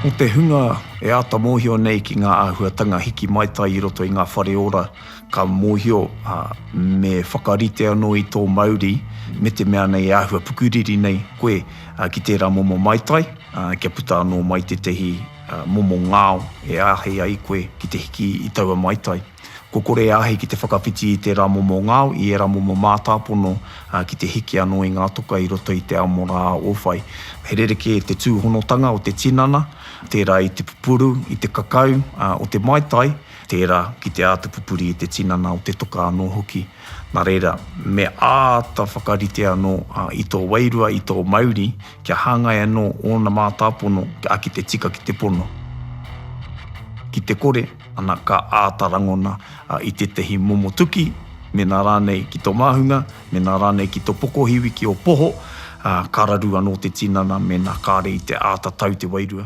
Mō te hunga e āta mōhio nei ki ngā āhuatanga hiki maitai i roto i ngā whare ora, ka mōhio me whakarite anō i tō mauri me te mea nei e āhua pukuriri nei koe ki tērā momo maitai, kia puta anō mai tētehi momo ngao e āhei ai koe ki te hiki i taua maitai. Ko kore e āhei ki te whakawhiti i tērā momo ngao, i ērā momo mātāpono ki te hiki anō i ngā toka i roto i te ao morā ōwhai. He rerekē te tūhonotanga o te tinana, tērā i te pupuru, i te kakau o te maitai, tērā ki te āta pupuri i te tinana o te toka anō hoki. Nā reira, me āta whakarite anō i tō wairua, i tō mauri, kia hāngai anō ōna mātāpono ki te tika ki te pono. Ki te kore, ana, ka āta rangona i tētahi momo tuki, mēnā rānei ki tō māhunga, mēnā rānei ki tō pokohiwi, ki ō poho, ā, ka raru anō te tinana mēnā kāre i te āta tau te wairua.